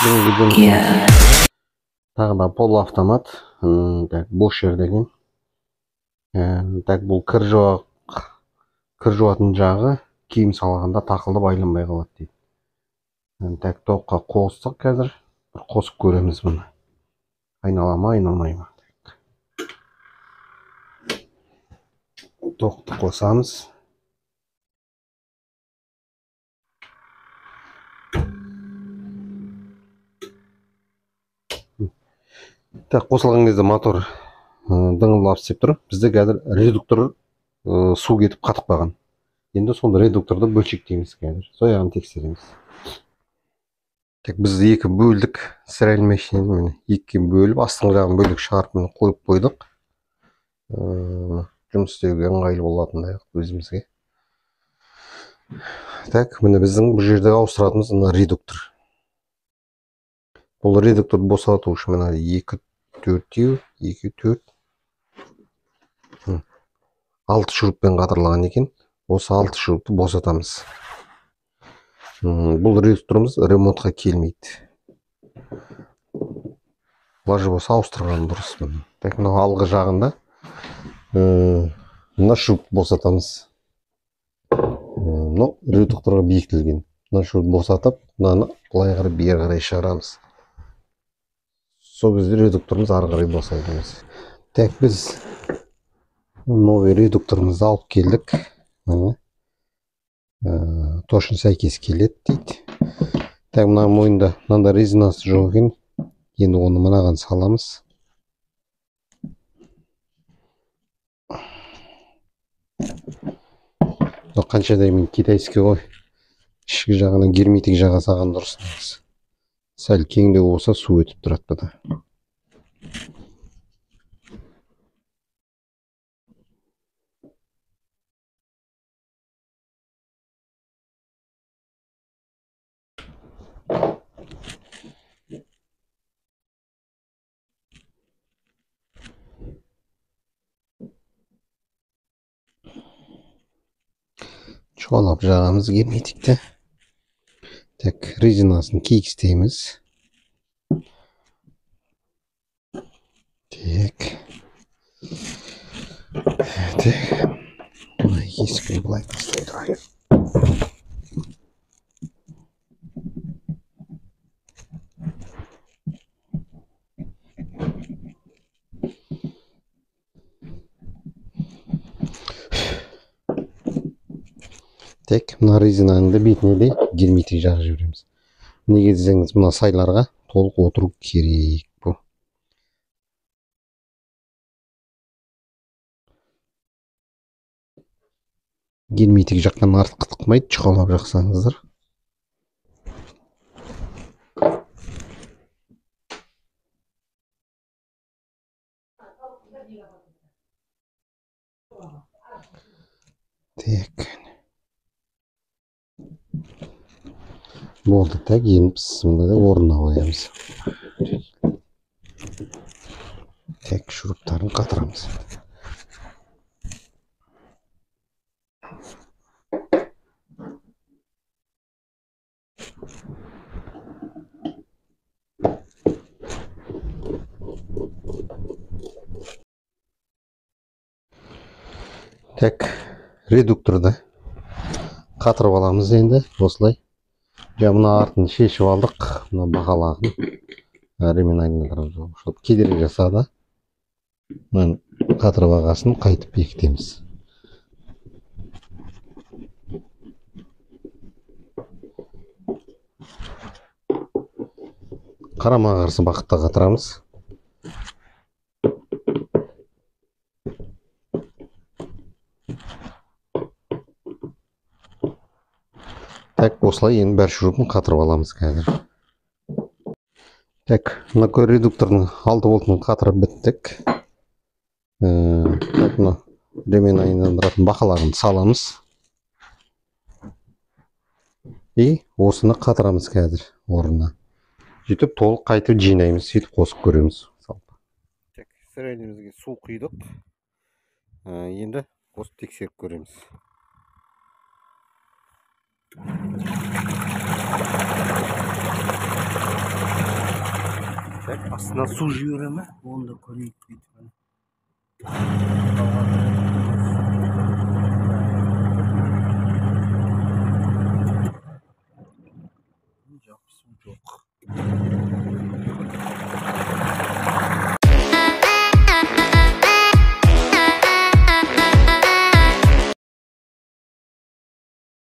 Тағы да полуавтомат. Так, Бошер деген. Так, бұл кір жуатын жағы киім салғанда тақылдап айланбай қалады дейді. Так, тоққа қостық қазір. Бір қосып көреміз бұны. Айнала ма, айналмай ма? Тоқты қосамыз. Так, қосылған кезде мотор дыңылдап істеп тұр. Бізде қазір редуктор су кетіп қатып қалған. Енді сол редукторды бөлшектейміз қазір. Сол жағын тексереміз. Так, біз екі бөлдік. Стиральный машинаны міне екіге бөліп, астыңғы жағын бөлек шығарып міне қойып қойдық. Жұмыс істеуге ыңғайлы болатындай өзімізге. Так, міне біздің бұл жерде ауыстыратынымыз мына редуктор. Бұл редукторды босату үшін мына 2 4 2 4 6 шуруппен қатырылған екен. Осы 6 шурупты босатамыз. Бұл редукторымыз ремонтқа келмейді. Лажы болса ауыстырған дұрыс. Так, мынау алғы жағында мына шуруп босатамыз. Мынау редукторға бекітілген. Мына шуруп босатып, мынаны былай қарай бері қарай шығарамыз. Сол кезде редукторымыз ары қарай босайды. Так, біз новый редукторымызды алып келдік. Точно сәйкес келеді дейді. Так, мына мойында мынандай резинасы жоқ екен. Енді оны мынаған саламыз. Қанша дегенмен китайский ғой. Ішкі жағынан герметик жаға салған дұрыс негізі. Сәл кеңдеу болса су өтіп тұрады бұда. Чуалап жағамыз герметикті. Так, резинасын кигізтеміз. Так. Так. Мына есігін былай тастай тұрайық. Так, мына резинаның да бетіне де герметик жағып жібереміз. Неге десеңіз, мына сайларға толық отыру керек бұл. Герметик жақтан артық қытықмайды, чұқалап жақсаңыздар. Так. Болды, так, енді біз мындай орнына қоямыз. Так, шуруптарын қатырамыз. Так, редукторды қатырып аламыз енді осылай. Ja, мына артын шешіп алдық, мына бағалағын ремен айналдырып, чтобы кедергі жасады. Мына қатырып ағасын қайтып бекітеміз. Қарама-қарсы бағытта қатырамыз. Так, осылай енді бәр шурупын қатырып аламыз қазір. Так, мына редуктордың 6 болтын қатырып біттік. Так, мына ремен айналдыратын бақалағын саламыз. И осыны қатырамыз қазір орнына. Сөйтіп толық қайтып жинаймыз, сөйтіп қосып көреміз. Так, сірәлімізге су құйдық. Енді қосып тексеріп көреміз. Так, астынан су жібере ме, оны да көрейік бүйтіп. Міне.